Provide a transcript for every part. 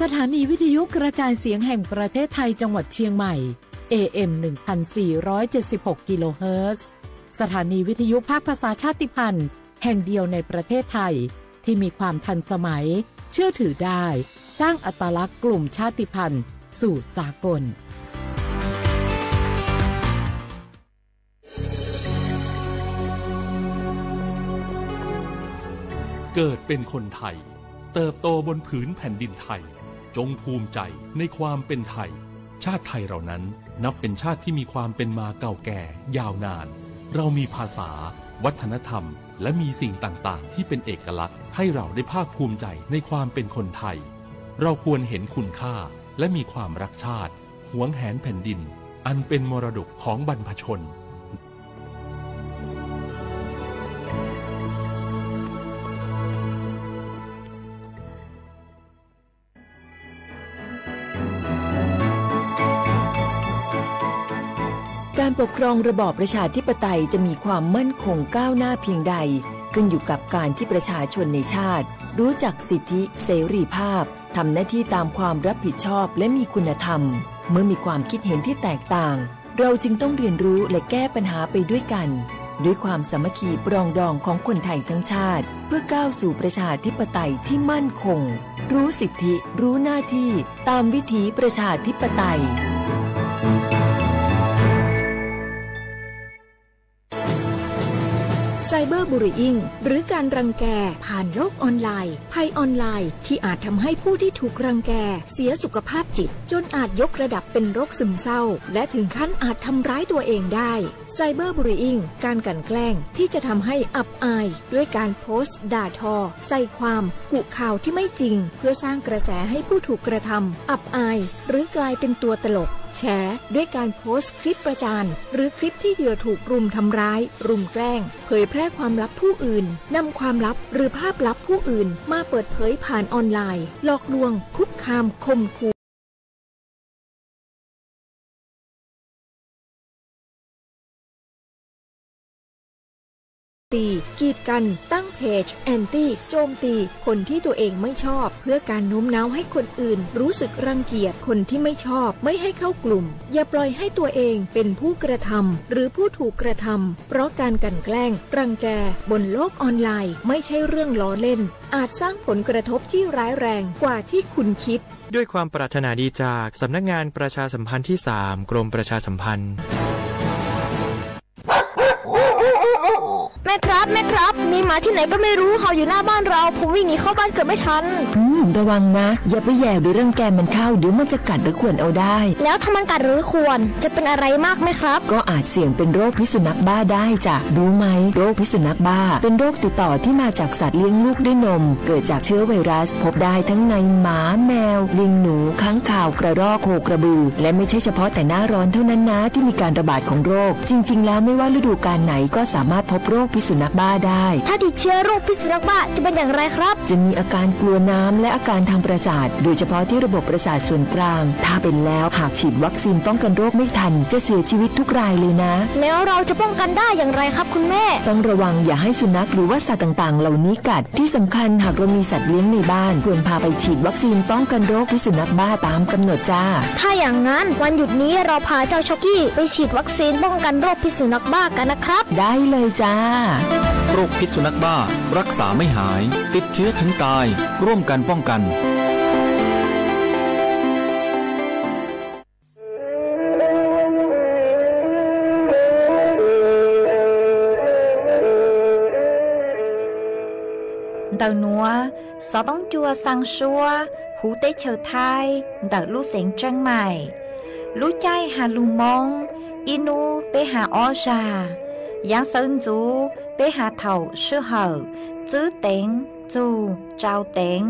สถานีวิทยุกระจายเสียงแห่งประเทศไทยจังหวัดเชียงใหม่ เอ เอ็ม หนึ่งพันสี่ร้อยเจ็ดสิบหก กิโลเฮิรตซ์ สถานีวิทยุภาคภาษาชาติพันธุ์แห่งเดียวในประเทศไทย ที่มีความทันสมัย เชื่อถือได้ สร้างอัตลักษณ์กลุ่มชาติพันธุ์สู่สากล เกิดเป็นคนไทย เติบโตบนผืนแผ่นดินไทย จงภูมิใจในความเป็นไทย ชาติไทยเรานั้นนับเป็นชาติที่มีความเป็นมาเก่าแก่ยาวนาน เรามีภาษา วัฒนธรรม และมีสิ่งต่างๆ ที่เป็นเอกลักษณ์ให้เราได้ภาคภูมิใจในความเป็นคนไทย เราควรเห็นคุณค่าและมีความรักชาติ หวงแหนแผ่นดิน อันเป็นมรดกของบรรพชน การปกครองระบอบประชาธิปไตยจะมีความมั่นคงก้าวหน้าเพียงใด ขึ้นอยู่กับการที่ประชาชนในชาติ รู้จักสิทธิเสรีภาพ ทำหน้าที่ตามความรับผิดชอบและมีคุณธรรม เมื่อมีความคิดเห็นที่แตกต่าง เราจึงต้องเรียนรู้และแก้ปัญหาไปด้วยกัน ด้วยความสามัคคีปรองดองของคนไทยทั้งชาติ เพื่อก้าวสู่ประชาธิปไตยที่มั่นคง รู้สิทธิ รู้หน้าที่ ตามวิถีประชาธิปไตย Cyberbullying หรือการรังแกผ่านโลกออนไลน์ ภัยออนไลน์ที่อาจทำให้ผู้ที่ถูกรังแกเสียสุขภาพจิต จนอาจยกระดับเป็นโรคซึมเศร้า และถึงขั้นอาจทำร้ายตัวเองได้ Cyberbullying การกลั่นแกล้งที่จะทำให้อับอาย ด้วยการโพสต์ด่าทอ ใส่ความ กุข่าวที่ไม่จริง เพื่อสร้างกระแสให้ผู้ถูกกระทำอับอาย หรือกลายเป็นตัวตลก แฉ ด้วยการโพสต์คลิปประจาน หรือคลิปที่เหยื่อถูกรุมทำร้าย รุมแกล้ง เผยแพร่ความลับผู้อื่น นำความลับหรือภาพลับผู้อื่นมาเปิดเผยผ่านออนไลน์ หลอกลวง คุกคาม ข่มขู่ ตี กีดกัน ตั้งเพจ แอนตี้ โจมตี คนที่ตัวเองไม่ชอบ เพื่อการโน้มน้าวให้คนอื่นรู้สึกรังเกียจ คนที่ไม่ชอบ ไม่ให้เข้ากลุ่ม อย่าปล่อยให้ตัวเองเป็นผู้กระทำ หรือผู้ถูกกระทำ เพราะการกลั่นแกล้ง รังแก บนโลกออนไลน์ ไม่ใช่เรื่องล้อเล่น อาจสร้างผลกระทบที่ร้ายแรงกว่าที่คุณคิด ด้วยความปรารถนาดีจากสำนักงานประชาสัมพันธ์ที่สาม กรมประชาสัมพันธ์ แม่ครับ แม่ครับ มีหมาที่ไหนก็ไม่รู้เห่าอยู่หน้าบ้านเรา ผมวิ่งหนีเข้าบ้านเกือบไม่ทัน อืม ระวังนะ อย่าไปแหย่หรือรังแกมันเข้า เดี๋ยวมันจะกัดหรือข่วนเอาได้ แล้วถ้ามันกัดหรือข่วน จะเป็นอะไรมากไหมครับ ก็อาจเสี่ยงเป็นโรคพิษสุนัขบ้าได้จ้ะ รู้ไหม โรคพิษสุนัขบ้า เป็นโรคติดต่อที่มาจากสัตว์เลี้ยงลูกด้วยนม เกิดจากเชื้อไวรัส พบได้ทั้งในหมา แมว ลิงหนู ค้างคาว กระรอก โคกระบือ และไม่ใช่เฉพาะแต่หน้าร้อนเท่านั้นนะ ที่มีการระบาดของโรค จริงๆ แล้วไม่ว่าฤดูกาลไหนก็สามารถพบโรคพิษสุนัขบ้าได้ ถ้าติดเชื้อโรคพิษสุนัขบ้าจะเป็นอย่างไรครับ จะมีอาการกลัวน้ำและอาการทางประสาท โดยเฉพาะที่ระบบประสาทส่วนกลาง ถ้าเป็นแล้วหากฉีดวัคซีนป้องกันโรคไม่ทัน จะเสียชีวิตทุกรายเลยนะ แล้วเราจะป้องกันได้อย่างไรครับคุณแม่ ต้องระวังอย่าให้สุนัขหรือว่าสัตว์ต่างๆ เหล่านี้กัด ที่สำคัญหากเรามีสัตว์เลี้ยงในบ้าน ควรพาไปฉีดวัคซีนป้องกันโรคพิษสุนัขบ้าตามกำหนดจ้า ถ้าอย่างนั้นวันหยุดนี้เราพาเจ้าช็อกกี้ไปฉีดวัคซีนป้องกันโรคพิษสุนัขบ้ากันนะครับ ได้เลยจ้า โรคพิษสุนัขบ้า รักษาไม่หาย ติดเชื้อถึงตาย ร่วมกันป้องกัน Ntawm nuav, xov tooj cua xaa suab huv teb chaws Thaib ntawm lub xeev Tseeb Maim. Lub caij has lug Moob, ib nub peb has ob zag. Yaav sawv ntxuv peb has thaum sij hawm tswb teev txug tsau teev.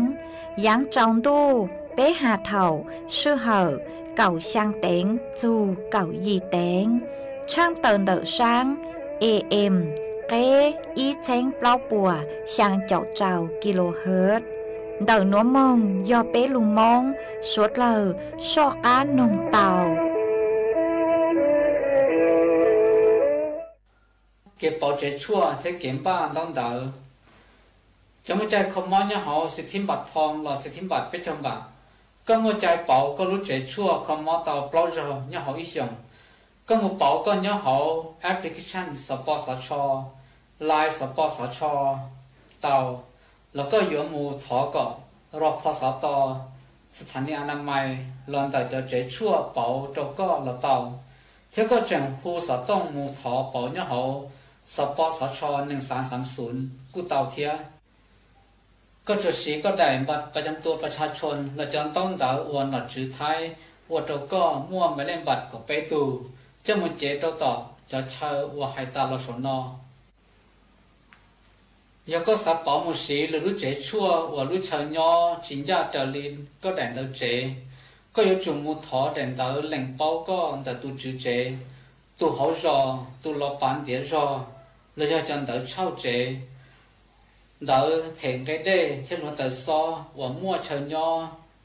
Yaav tsaus ntuj peb has thaum sij hawm kaum xyaa teev txug kaum yim teev. Tshaaj tawm ntawm saab A M qeb ib txheeb plaub puas xyaa caum rau kilohertz. Ntawm nuav moog yog peb lug Moob suav dlawg soj qab noog tau. Kev pauv tsev tshuaj thiab kev npaj ntaub ntawv. Cov muaj caij kho mob nyob hauv xwm thib npam thoo los xwm thib npam peb caug npam, Koj muaj cai pauv koj lub tsev tshuaj kho mob tau plaub zaug nyob hauv ib xyoos. Koj mus pauv koj nyob hauv application xov pos xov tsho, Line xov pos xov tsho tau, los koj yuav mus thov kom rau pho xov to, xas thas nis a na mais los ntawm cov tsev tshuaj pauv rau koj los tau, thiab koj tseem hu xov tooj mus thov pauv nyob hauv xov pos xov tsho nees xav xav xum kuj tau thiab. Koj tsuas siv koj daim npaj pas cam tua pas tsha tshoo los cov ntaub ntawv uas nom tswv Thaib ua rau koj muaj me lej npam kaum peb tug coj mus cev rau tom cov chaw uas hais tas los saum no. Yog koj xav pauv mus siv lwm lub tsev tshuaj uas lub chaw nyob tsis ncaj raws li koj daim ntawv tsev, koj yuav tsum mus thov daim ntawv lees paub koj ntawm tus tswv tsev, tus hauv zos, tus los pav ntiav zog, los yog cov ntawv tshauj tsev, ntawv them nqe dej thiab hluav taws xob uas muaj chaw nyob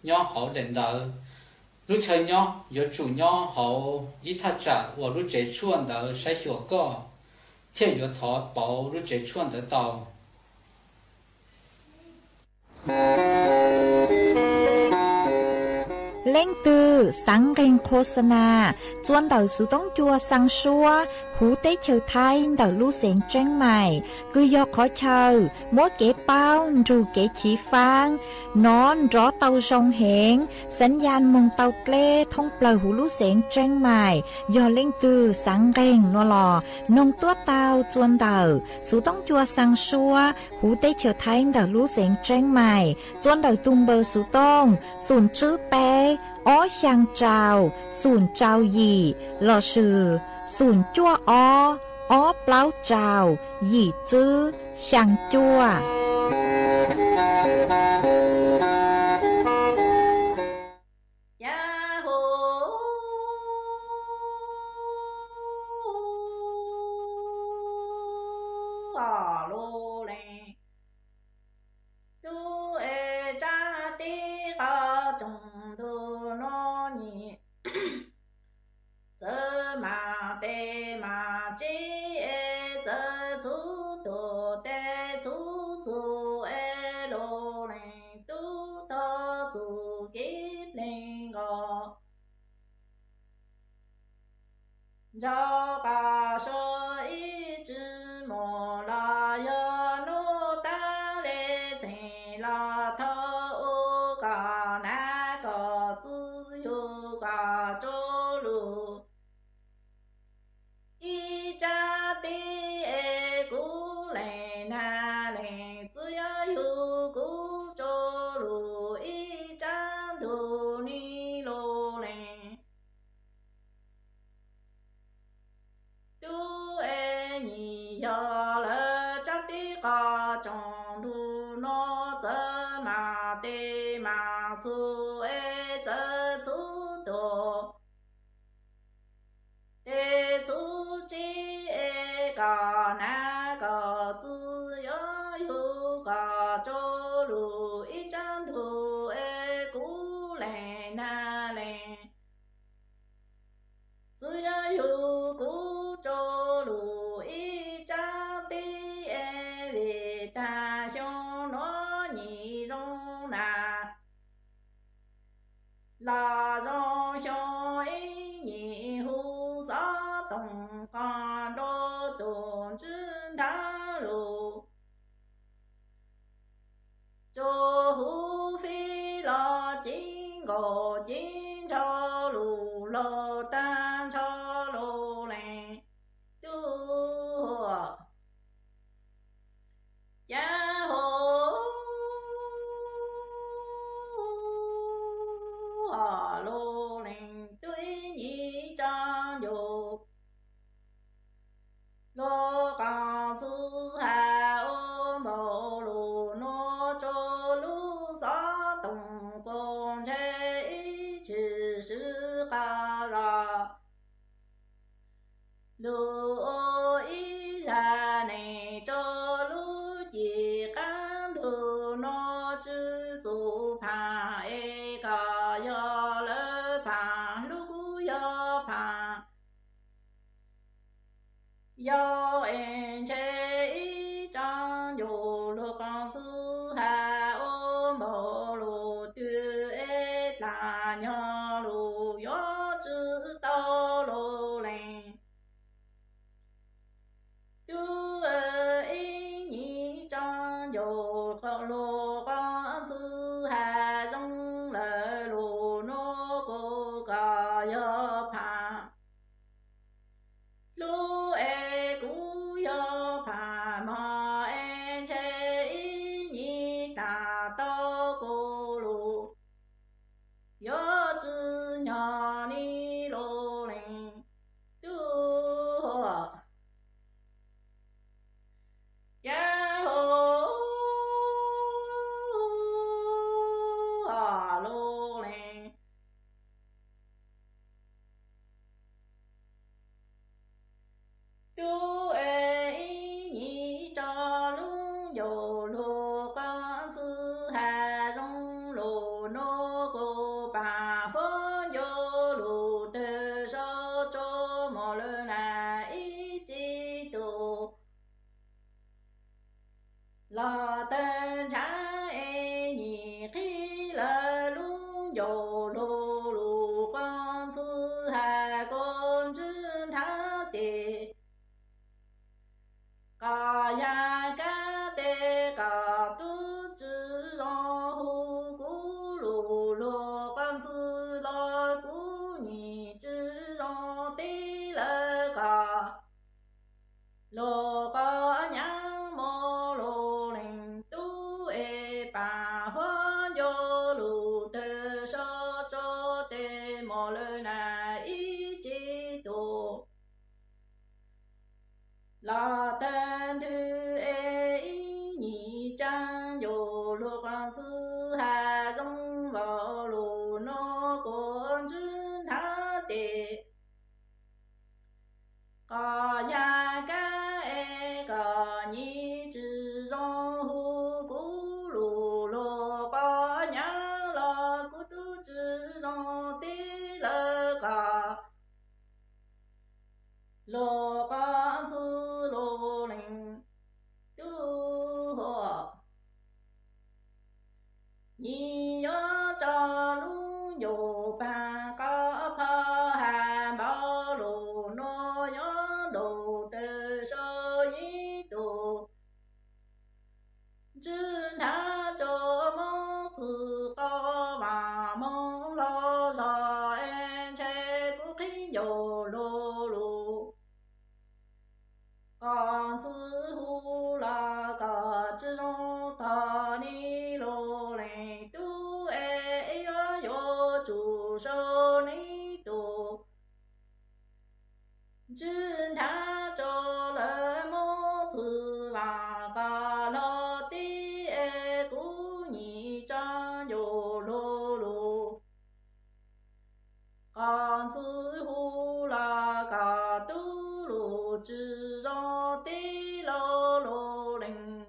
nyob hauv daim ntawv. Lub chaw nyob yuav tsum nyob hauv ib thaj tsam uas lub tsev tshuaj ntawd saib xyuas koj, thiaj yuav thov pauv lub tsev tshuaj ntawd tau. Leej twg xaav nqeeg khos xa nas txua ntawm xuv toob cua xaa suab huv teb chaws Thaib ntawm lub xeev Tseeb Mais, kws yog qhov chaw muab kev paub nrug kev chiv faab nov nrov tau zoo heev, xeev Yas moog tau dleb thoob plawg huv lub xeev Tseeb Mais. Yog leej twg xaav nqeeg no los noog tuab tau txua ntawm xuv toob cua xaa suab huv teb chaws Thaib ntawm lub xeev Tseeb Mais, txua ntawm tug npawb xuv tooj xum tswb peb ob xyaa rau xum rau yim lossis xum cuaj ob ob plaub rau yim tswb xyaa cuaj. Cas hu lus lees tub es tsab tib qho tsoom ntuj no nyim, txawv mas tes mas tsib es txawv txhub tus tes txhub txug es lus lees tub tog txug kev pleeg nkaus. Nrog qas so ib tsw mus los yog nub tab le txheem los thov ua kom nav kom txwv yug kom tsaus lus. Ib tsab tib es kuv lees nag lees txwv yog yug kuv tsaus lus ib tsab ntug ni lus lees tub es nyim yog lawv tsab tib qho tsoom ntuj no txawv mas tes mas txug es txawv txhub tus tes txhub tsib es kom nav kom txwv yog yug kom tsaus lus ib tsab ntug es kuv lees nag lees txwv yog yug kuv tsaus lus ib tsab tib es vim tag xyoo nuav nyim zoo na los zoo xyoo ib nyim hu xov tooj qog nrau tus ntswb nthav lus tsuas huv fib los ceev nkaus ceev ntsho lus laug tag ntsho lus lees tub cas hu lus lees tub ib nyim tso ncus lug qas txwv has ua npaum lus nuav tsuas lub xov tooj kuj ntshe ib tshwm swv qas los lug ua ib zag neeg tso lub cim qaab ntug nuav tsw txuj phaam es kom yog lawv phaam hlub kuv yog phaam yog es ntshe ib tso ncus lug qas txwv has ua npaum lus twg es dlaag Tub es ib nyim tso lub ncauj lug qab ntxwg has zoo lug nuav kuv paab huab ncaus lug tawg sab tso mos lawm na ib tsi tug. Los tawg ntshav es nyim qhib lawm lub ncauj lug lug qab ntxwg has kuv ntswj nthab tes. Koj yag kab tes koj tub tsi zoo hu kuv lug lug qab ntxwg los kuv nyim tsi zoo teb lawm koj. Lug qab nyab mus lug leej tub es paab huab ncaus lug tawg sab tso tes mos lawm na ib tsi tug. Los tawg ntwg es ib nyim tsaa ncaus lug qab ntxwg has zoo vau lug nuav kuv ntswj nthab tes. Koj yag kab es koj nyim tsi zoo hu kuv lug lug qab nyab los kuv tub tsi zoo teb lawm koj. Lug qab ntxwg lug leej tub huab nyim yuav tso lub ncauj paab qab phab has npau lug nuav yuav ntaus tawg sab ib tug. Ntswj nthab tso moob txwg qab vaam moog lug zog es ntshai kuv qhib ncaus lug lug. Koj ntxwg hu los koj tsi zoo tog ni lug leej tub es yuav yuav tsum sau ni tug. Ntswj nthab tso lawm moob txwg vaam qab lug teb es kuv nyim tsaa ncaus lug lug. Koj ntxwg hu los koj tub lug tsi zoo teb lug lug leej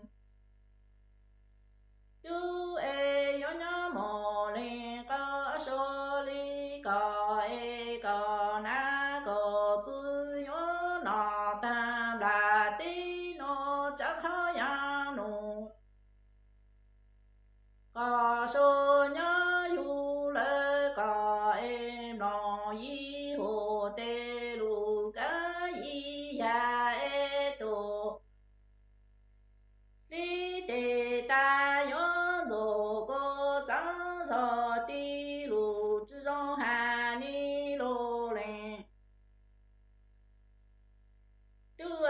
tub es yuav nyob moog leej qab sau li koj es koj nab koj txwg yuav noj taag nplaag teb nuav tsav qhov yaam nub. Koj sau nyob yug lawm koj es mloog yij huv tes lug kab yij yag es tug. Li tes tas yuav ntxuav kuv txav zog tib lug tsi zoo has ni lug leej tub,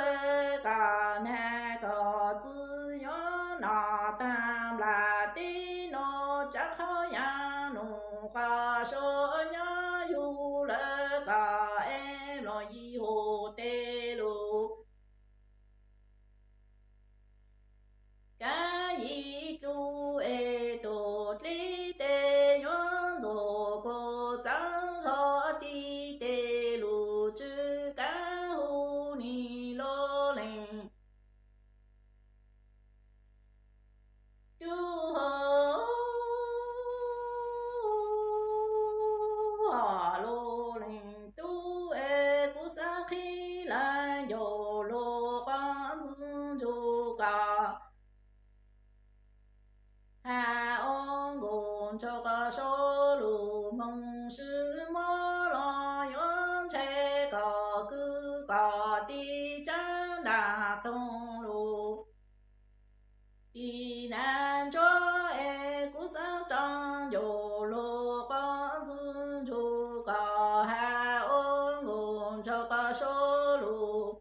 koj nab koj txwg yuav noj taag nplaag teb nuav tsav qhov yaam nub. Koj sau nyob yug lawm koj es mloog yij huv tes lug kab yij dlug es tug. Dlib tes yuav ntxuav kuv txav zog tib tes lug tsi kab hu ni lug leej tub ho lug leej tub es kuv xaav qhib lawm ncaus lug qab ntxwg ntsug koj has ua nkaus ntsug koj sau lug moog sib mob los yuav ntshai koj kwv koj tij tsav nraag toog lug tij nab ntsuab es kuv xaav tsaa ncaus lug qab ntxwg ntsug koj has ua nkaus ntsug koj sau lug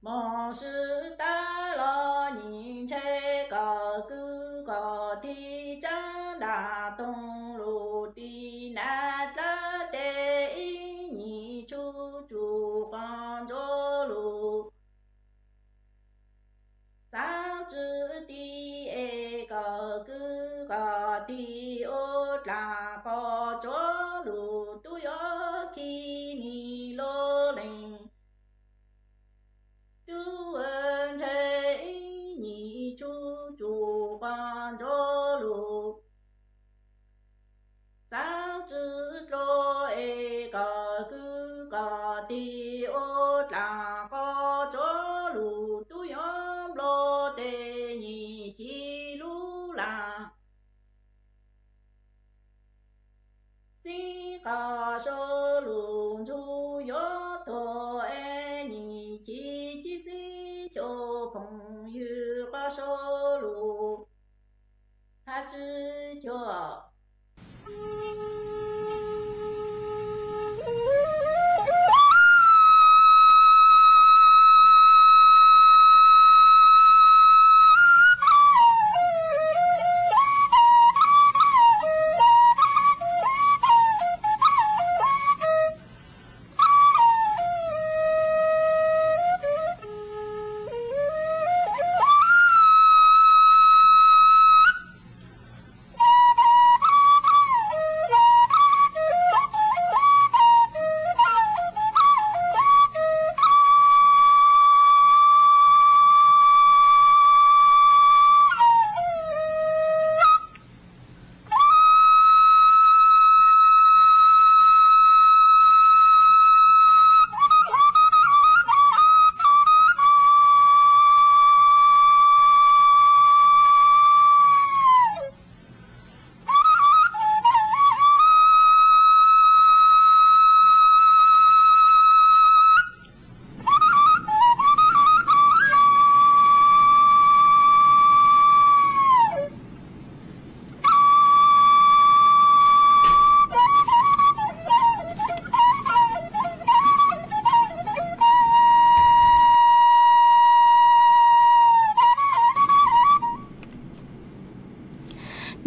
moog sib tag los nyim ntshai koj kwv koj tij tsav nraag toog lug tij nab dlawb tes ib nyim tshub tsum qab ntsuab lug xaav tsw tij es koj kwv koj tij ua dlaag qhov tsuav lug tub yuav khi ni Sau lus ntsuj yuav tuag es nyiam ci ci xib caum phooj ywg qab sau lus thab tsib caug.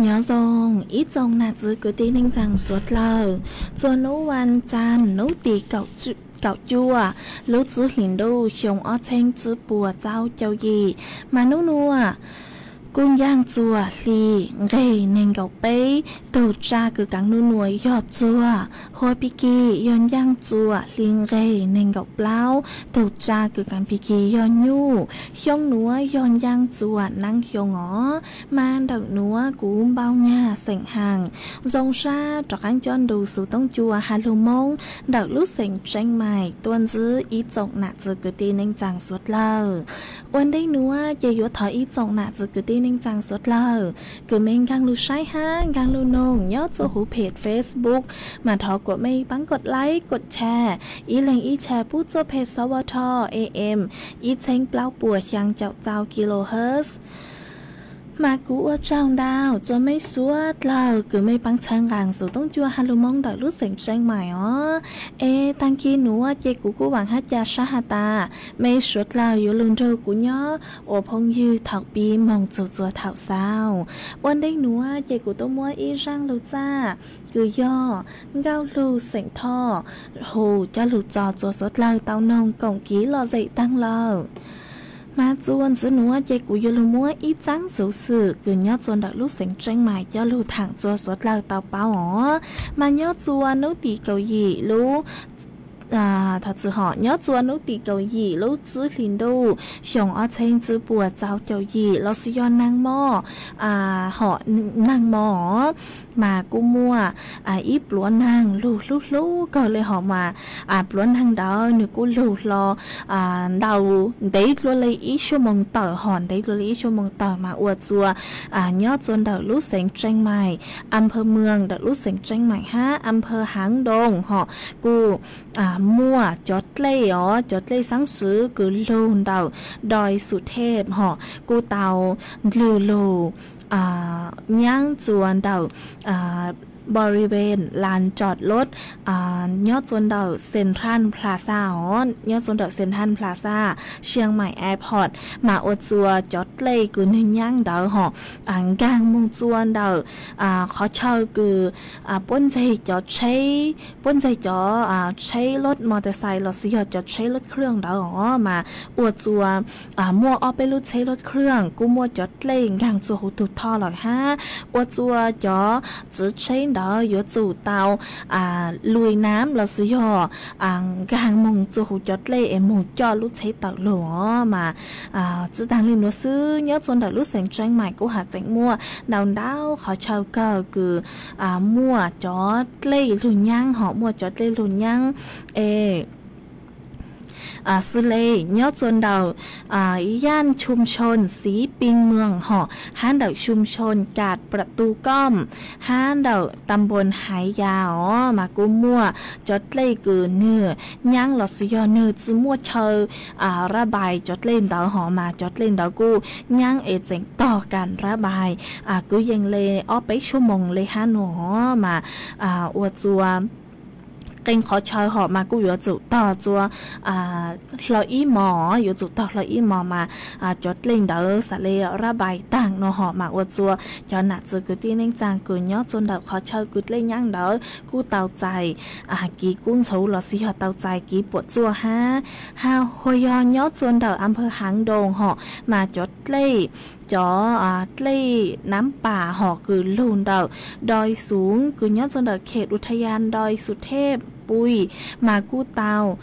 Nyob zoo ib tsoom nam txiv kwv tij neej tsaa suav dlawg, txuas nub vas tsaas nub tim kaum cuaj lub txwv hlis ntuj xyoo ob txheeb tsib puas txaub caug yim, mas nub nuav kuj ncaaj txuas hli nqeg neeg nkaum peb, tug tsa kws kaav nub nuav yog txuas huab pig kig yog ncaaj txuas hli nqeg neeg nkaum plaub, tug tsa kws kaav pig kig yog nyuj, xyoo nuav yog ncaaj txuas naab xyoo os, mas ntawm nuav kuv npau nyag xeem haas zoo sab rov qaab coj ntu xuv toob cua has lug Moob ntawm lub xeem Tseeb Mais tuaj ntxiv ib tsoom nam txiv kwv tij neej tsaa suav dlawg. Ua ntej nuav ces yuav thov ib tsoom nam txiv kwv tij neej tsaa suav dlawg kws mej nkaag lug saib hab nkaag lug noog nyob txuj huv phem Facebook, mas thov kuas mej paab kod like kod share, ib leeg ib share pub txuj phem xov vo tho A M ib txheeb plaub puas xyaa caum txau kilohertz. Mas kuv ua tsaug ntau txug mej suav dlawg kws mej paab txhawb nqaa xuv toob cua has lug Moob ntawm lub xeem Tseeb Mais os. Es taag kig nuav ces kuv kuj vaam hab ca sab has tas mej suav dlawg yuav lug nrug kuv nyob ua phooj ywg thaum pib moog txug txua thaum xaus. Ua ntej nuav ces kuv tuaj muab ib zaaj lug txaj kws yog Nkauj Lug xeem Thoj hu coj lug txo txua suav dlawg tau noog koom kiv lom zem taag lawm. Mas txuas ntxiv nuav ces kuv yuav lug muab ib txaab xuv xwm kws nyob txuas ntawm lub xeem Tseeb Mais coj lug thaam txua suav dlawg tau paub os. Mas nyob txuas nub tim kaum yim lub, thov txwm hom, nyob txuas nub tim kaum yim lub txwv hlis ntuj xyoo ob txheeb tsib puas txaus caum yim los sis yog naag mo, hom naag mo os, mas kuj muaj ib pluav naag lug hlub hlub kawg le hom mas pluav naag ntawd nws kuj lug hlo ntau ntev dlua le ib xuab moos tawm hom ntev dlua le ib xuab moos tawm mas ua txuas nyob txuas ntawm lub xeev Tseeb Mais, a pha Mws ntawm lub xeev Tseeb Mais hab a pha Haav Doos hom kuj muaj cov dlej os, cov dlej xaab xwv kws lug ntawm Doi Xu Thej hom kuj tau ndlwg lug nyaab txuas ntawm boriven las tsod lub nyob txuas ntawm Central Plaza os, nyob txuas ntawm Central Plaza, Chiang Mai Airport mas ua txuas cov dlej kws nwg nyaab ntawd hom nkaag moog txuas ntawm qhov chaw kws puab ntxeg cov tsheb, puab ntxeg cov tsheb lub motorcycle los sis yog cov tsheb lub khwj ntawd os mas ua txuas muaj ob peb lub tsheb lub khwj kuj muaj cov dlej nkaag txuas huv tug thoj lawm hab ua txuas cov tswv tsheb ntawd yuav tsum tau lui nam los sis yog nkaag moog txuas huv cov dlej es moog coj lub tsheb tawm lug os mas tsi taag le nuav xwb nyob txuas ntawm lub xeev Tseeb Mais kuj has tseem muaj ntau ntau qhov chaw kawg kws muaj cov dlej lug nyaab hom muaj cov dlej lug nyaab es xws le nyob txua ntawm yaj xum xoo Xiv Pij Mws hom, hab ntawm xum xoo Kam Pram Tu Koom, hab ntawm ta npoo Haiv Yas os mas kuj muaj cov dlej kws nwg nyaab los sis yog nwg tsi muaj chaw rab npais cov dlej ntawd hom mas cov dlej ntawd kuj nyaab es tseem tog kas rab npais kwv yees le ob peb xuab moos le hab nua hom mas ua txua qee qhov chaw hom mas kuj yuav tsum tog txua hlo ib mos, yuav tsum tog hlo ib mos mas cov dlej ntawd xws le rab npais taag nua hom mas ua txua cov nam txwv kwv tij neej tsaa kws nyob txua ntawm qhov chaw kws dlej nyaab ntawd kuj tau txais kiv kub ntxhuv los sis yog tau txais kiv puam txuaj hab. Hab hos yog nyob txua ntawm a phawv Haav Doog hom mas cov dlej, cov dlej Naab Pas hom kws lug ntawm Doi Xum kws nyob txua ntawm khem Dua Tha Yas Doi Xum Thej Pui mas kuj tau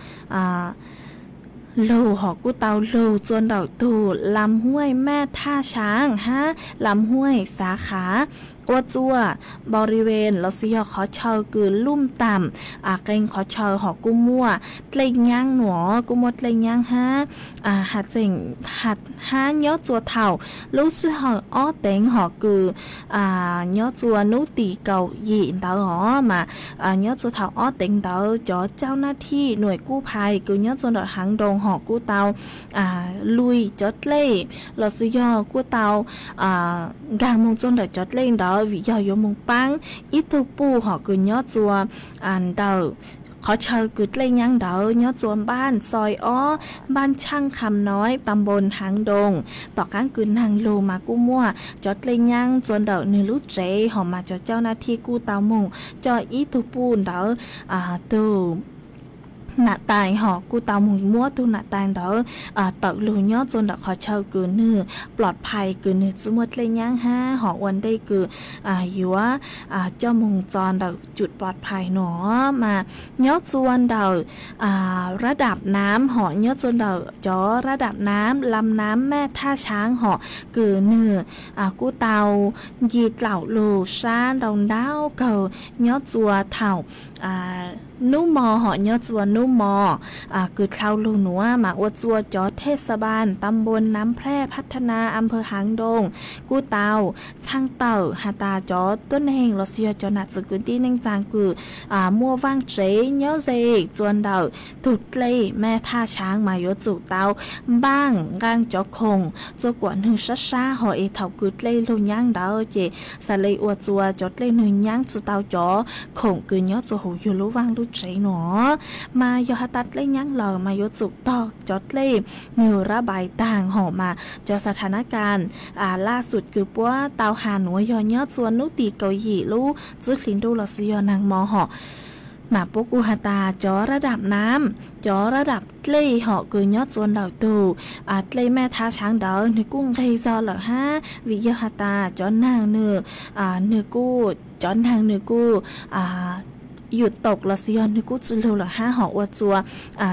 lug hom kuj tau lug txua ntawm tug Lam Huaj Mej Thaj Xaav hab Lam Huaj Xav Khav, ua txua npau ri ven los sis yog qhov chaw kws lub taam qee qhov chaw hom kuj muaj dlej nyaab nua, kuj muaj dlej nyaab hab. Has tseem hab nyob txua thaum lub sij hawm ob teev hom kws nyob txua nub tim kaum yim ntawd hom mas nyob txua thaum ob teev ntawd cov cau naj thij nuam kub phais kws nyob txua ntawm Haav Doog hom kuj tau lui cov dlej los sis yog kuj tau nkaag moog txua ntawm cov dlej ntawd vim yog yuav moog paab ib tug puj hom kws nyob txua ntawm qhov chaw kws dlej nyaab ntawd nyob txua npaj Xoi Ob, npaj Tshaaj Kham Noib, ta npoo Haav Doog. Tom qaab kws naag lug mas kuj muaj cov dlej nyaab txua ntawm nwg lub tsev hom mas cov cau naj thij kuj tau moog coj ib tug puj ntawd tug nam tais hom kuj tau moog muab tug nam tais ntawd tawm lug nyob txua ntawm qhov chaw kws nwg plom phais kws nwg tsi muaj dlej nyaab hab hom ua ntej kws yuav coj moog txo ntawm tsum plom phais nua mas nyob txua ntawm rab dam naab hom nyob txua ntawm cov rab dam naab Lam Naab Mej Thaj Xaav hom kws nwg kuj tau nci dlaum lug sab ntau ntau kawg nyob txua thaum nub mo hom nyob txua nub mo kws dlhau lug nuav mas ua txua cov thej xa npas ta npoo Naab Plej Phab Tha Na a phawv Haav Doog kuj tau txhaaj tawm has tas cov tuab neeg los sis yog cov nam txwv kwv tij neej tsaa kws muaj vaaj tsev nyob ze txua ntawm tug dlej Mej Thaj Xaav mas yuav tsum tau npaaj nqaa cov khoom txua kuam nwg sab sab hom es thaum kws dlej lug nyaab ntawd ces xav le ua txua cov dlej nwg nyaab tsi tau cov khoom kws nyob txua huv yug lub vaaj lub tsev nua mas yog has tas dlej nyaab lawm mas yuav tsum tog cov dlej nwg rab npais taag hom mas cov xa tha nab kas laj xum kws puab tau has nuav yog nyob txua nub tim kaum yim lub txwv hlis ntuj los sis yog naag mo hom mas puab kuj has tas cov rab dam naab, cov rab dam dlej hom kws nyob txua ntawm tug dlej Mej Thaj Xaav ntawd nwg kuj nqeg zog lawm hab vim yog has tas cov naag nwg, nwg kuj, cov naag nwg kuj yum taum los sis yog nwg kuj tsi lug lawm hab hom ua txua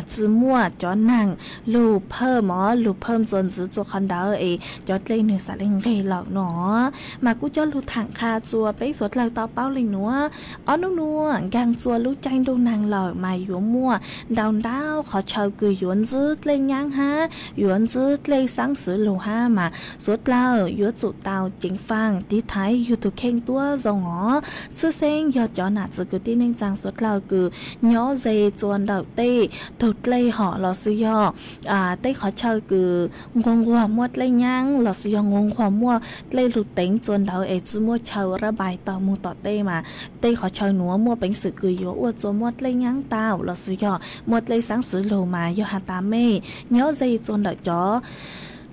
tsi muaj cov naag lug phawm mov lug phawm txua ntxiv txua qhov ntawd es cov dlej nwg xav le nqeg lawm nua mas kuj coj lug thaam qha txua peb suav dlawg tau paub le nuav. Ob nub nuav nkaag txua lub caij ntuj naag lawm mas yuav muaj ntau ntau qhov chaw kws yuav ntsib dlej nyaab hab yuav ntsib dlej xaab xwv lug hab mas suav dlawg yuav tsum tau ceev faaj tiv thaiv yug tug kheej tuab zoo os. Tshwj xeeb yog cov nam txwv kwv tij neej tsaa suav dlawg kws nyob ze txua ntawm tej tug dlej hom los sis yog tej qhov chaw kws nquag nquag muaj dlej nyaab los sis yog nquag nquag muaj dlej lug teev txua ntawd es tsi muaj chaw rab npais tawm moog tom tej mas tej qhov chaw nuav muaj peev xwm kws yuav ua txua muaj dlej nyaab tau los sis yog muaj dlej xaab xwv lug mas yog has tas mej nyob ze txua ntawm cov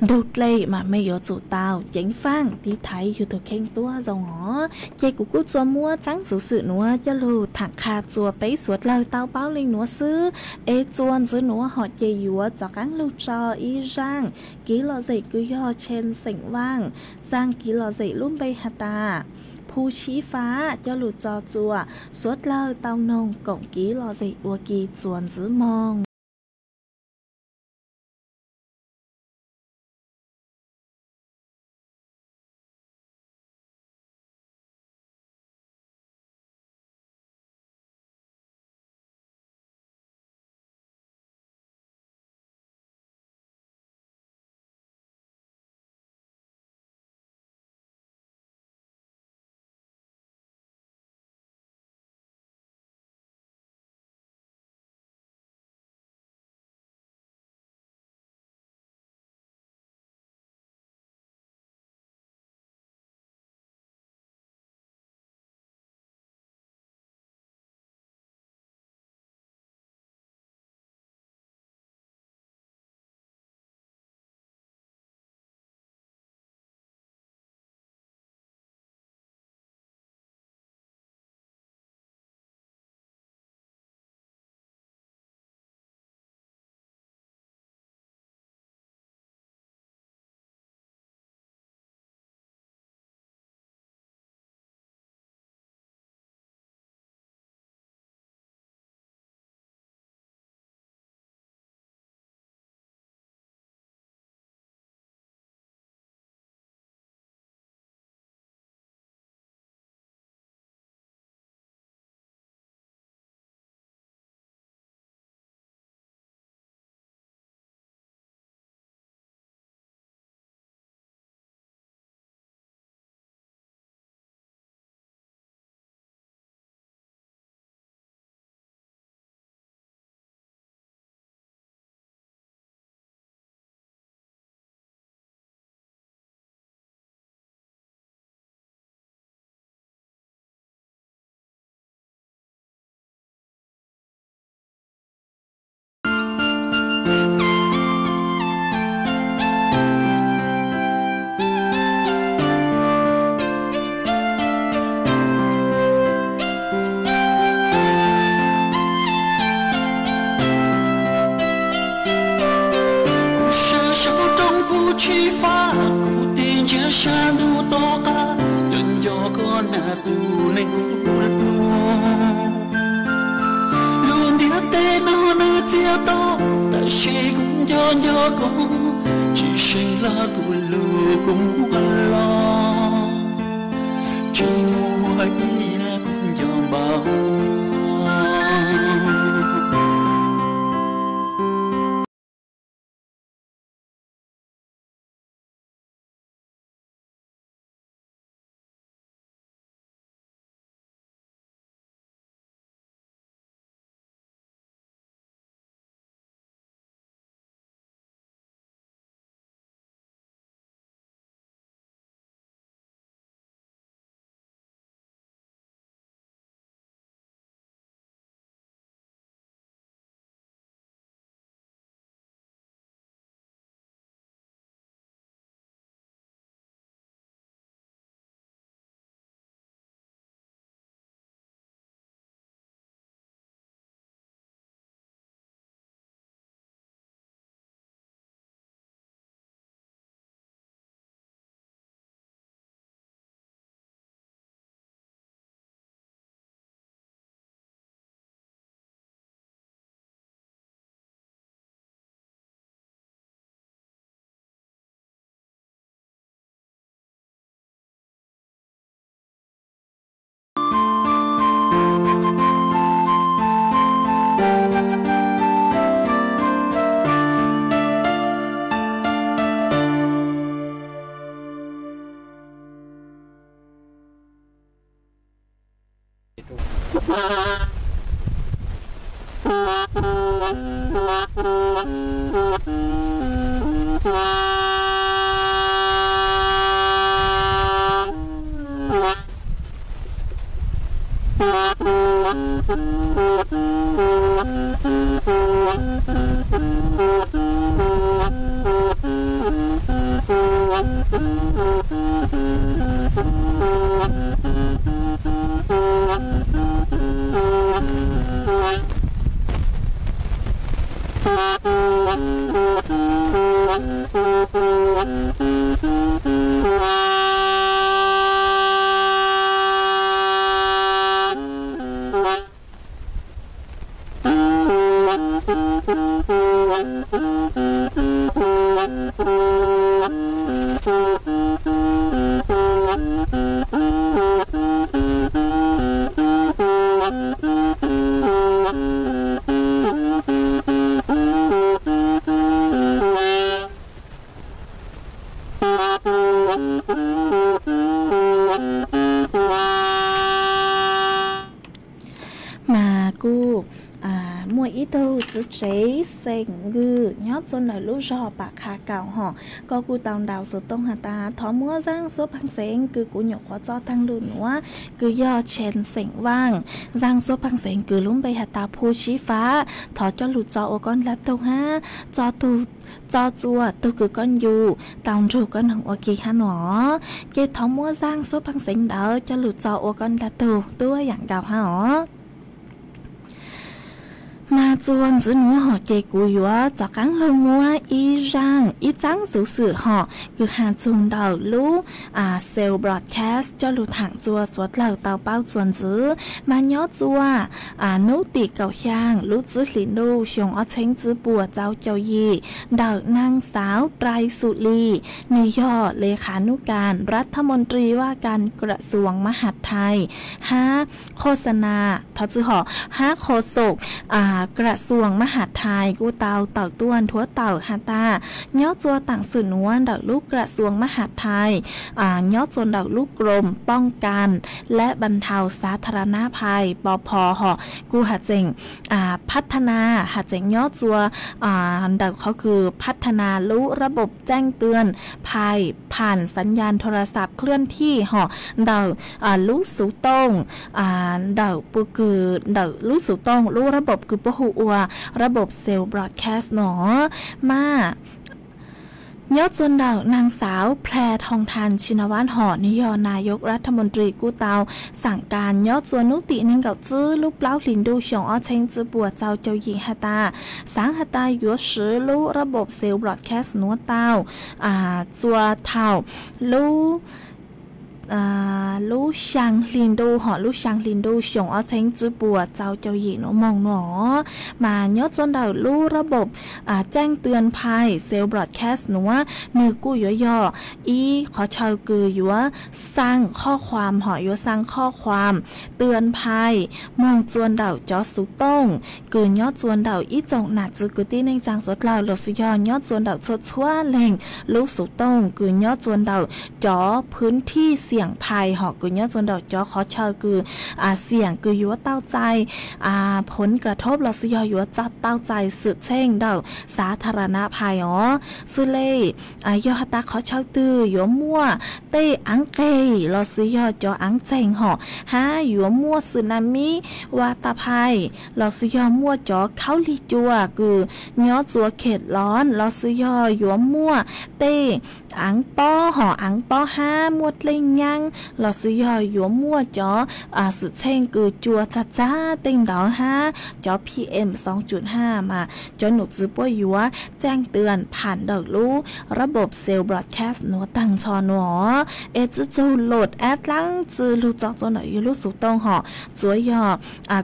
ntug dlej mas mej yuav tsum tau ceev faaj tiv thaiv yug tug kheej tuab zoo os. Ces kuv kuj txua muab txaab xuv xwm nuav coj lug thaam qha txua peb suav dlawg tau paub le nuav xwb. Es txua ntxiv nuav hom ces yuav rov qaab lug tso ib zaaj kiv lom zem kws yog tshee xeem vaaj, zaaj kiv lom zem lub npe has tas Phu Sib Fab coj lug tso txua suav dlawg tau noog koom kiv lom zem ua ke txua ntxiv moog. Nco kuv, tsis seem los kuv lub kua muag los, tsis muaj ib yam kuv nco npaum. Mas kuj muaj ib tug txiv tsev xeem Nkws nyob txua ntawm lub zog Pam Qha Kaum hos, koj kuj tau ntaus xov tooj has tas thov muab zaaj xuab pheej xeev kws kuv nyuam qhuav tso taag lug nuav, kws yog Tshee xeem Vaaj. Zaaj xuab pheej xeev kws lub npe has tas Phu Sib Fab, thov coj lug tso ua koj dlaag tug hab, tso txua tug kws koj ncu tau nrug koj noog ua ke hab no. Ces thov muab zaaj xuab pheej xeev ntawd coj lug tso ua koj dlaag tug tuab yaam nkaus hab os. Mas txuas ntxiv nuav hos ces kuv yuav rov qaab lug muab ib zaaj ib txaab xuv xwm hos kws has txug ntawm lub Sale Broadcast coj lug thaam txua suav dlawg tau paub txuas ntxiv. Mas nyob txua nub tim kaum xyaa lub tsib hlis ntuj xyoo ob txheeb tsib puas tsau caum yim, ntawm naag xaav Rais Xus Lis, nwg yog le khav nub kas ras thab moos ris vaj kas kras xuas mab has thais hab qhos xas nas, thov txwj hom, hab qhos xom kras xuas mab has thais kuj tau tawm tuaj nthuav tawm has tas nyob txua taam xwm nuav ntawm lub kras xuas mab has thais, nyob txua ntawm lub krom poob kas lab npam nthau xav tha ra nab phais pov pho hos kuj has txeem phab tha nas has txeem nyob txua ntawm qhov kws phab tha nas lub rab npam tseej twam phais pham xav nyas thoo ras xav khwj thij hos ntawm lub xuv tooj, ntawm puab kws ntawm lub xuv tooj lub rab npam kws puab hu ua rab npam Sale Broadcast no. Mas nyob txua ntawm naag xaav Pha Thoo Thas Tshinavat hos nwg yog nayok ras thab moos ris kuj tau xaam kas nyob txua nub tim neeg nkaum tsib lub plaub hlis ntuj xyoo ob txheeb tsib puas tsau caum yim has tas, xaav has tas yuav swv lub rab npam Sale Broadcast nuav tau txua thaum lub lub xyaa hli ntuj hom, lub xyaa hli ntuj xyoo ob txheeb tsib puas txaus caum yim nuav moog nuav, mas nyob tsua ntawm lub rab npaum caij tuaj phais cell broadcast nuav, nwg kuj yuav yog ib qhov chaw kws yuav xaa qhob khuam hom, yuav xaa qhob khuam tuaj phais moog tsua ntawm cov xuv tooj kws nyob tsua ntawm ib tsoom nam txiv kwv tij neej tsaa suav dlawg los sis yog nyob tsua ntawm txhua txhua leej lub xuv tooj kws nyob tsua ntawm cov phwv thij xiam phais hom, kws nyob tsua ntawm cov qhov chaw kws xiam kws yuav tau txais phoov ka thob los sis yog yuav tau txais xwm txheej ntawm xav tha ra na phais os. Xws le yog has tas qhov chaw twg yuav muaj tej aav qeg los sis yog cov aav txeeg hom, hab yuav muaj xwm nam mib ua ta phais los sis yog muaj cov khaub lig cua kws nyob tsua khem loov los sis yog yuav muaj tej aav pob hom, aav pob hab muaj dlej nyaab los sis yog yuav muaj cov xwm txheej kws cua txag txag tej ntawd hab cov P M xoo cuj haj mas cov num txwv puab yuav caij tuaj pham ntawm lub rab npaum cell broadcast nuav taag nrho nuav. Es tsi txug lum ab dlaab tsi lug txog tsua ntawm yug lub xuv tooj hom, tsuav yog